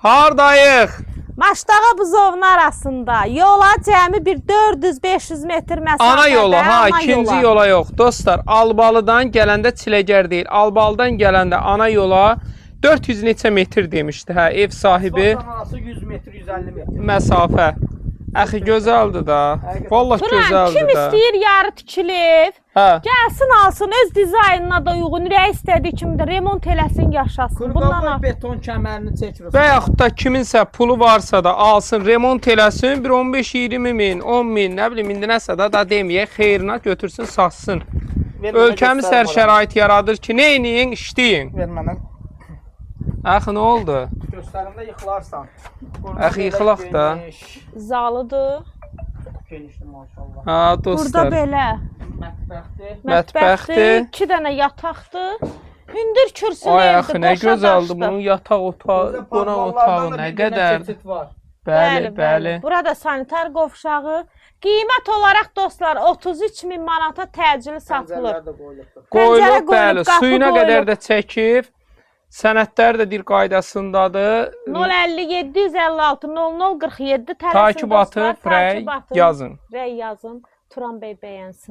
Hardayıq? Maşdağa buzovun arasında yola cəmi bir 400-500 metr məsafədə. Ana yola, ha, ana ikinci yola yox. Dostlar, Albalıdan gələndə Çiləgər deyil. Albalıdan gələndə ana yola 400 neçə metr demişdi, hə, ev sahibi Asfaltdan arası 100 metr, 150 metr. məsafə. Əxi gözəldir da. Vallah Turan, kim gözəldir da. istəyir yarı tikili ev, Hə. gəlsin alsın öz dizaynına da uyğun, ürəyi istədiyi kimi də remont eləsin, yaşasın. Bundan Qırqovul artıq beton kəmərini çəkir. Və yaxud da kiminsə pulu varsa da alsın, remont eləsin, bir 15-20 min, 10 min, nə bilim indi nəsə də da deməyək, xeyrinə götürsün, satsın. Ver mənə Ölkəmiz hər göstərim şərait yaradır ki, neyləyin, işləyin. oranı. Ver mənə. Axı nə oldu? Göstərimdə yıxılarsan. Axı yıxılaq da. zalıdır. Çox genişdir maşallah. Ha Burada dostlar. belə Mətbəxdir. Mətbəxdir. 2 dənə yataqdır. Hündür kürsülü Ay evdir, axı nə qoşa gözəldir daşdır. bunun yataq otağı, Burada qonaq podvallardan otağı da nə bir dənə qədərdir. keçid var. Bəli, bəli. Burada sanitar qovşağı. Qiymət olaraq dostlar 33 min manata təcili satılır. Pəncərələr də qoyulubdur. Pəncərə Qoyulub, qoyulub, bəli, qapı suyuna qoyulub. qədər də çəkib. Sənədlər də dir qaydasındadır. 050 756 00 47 tələsin Takip dostlar, atıb, rəy takip atın. yazın. Rəy yazın. Turan bəy bəyənsin.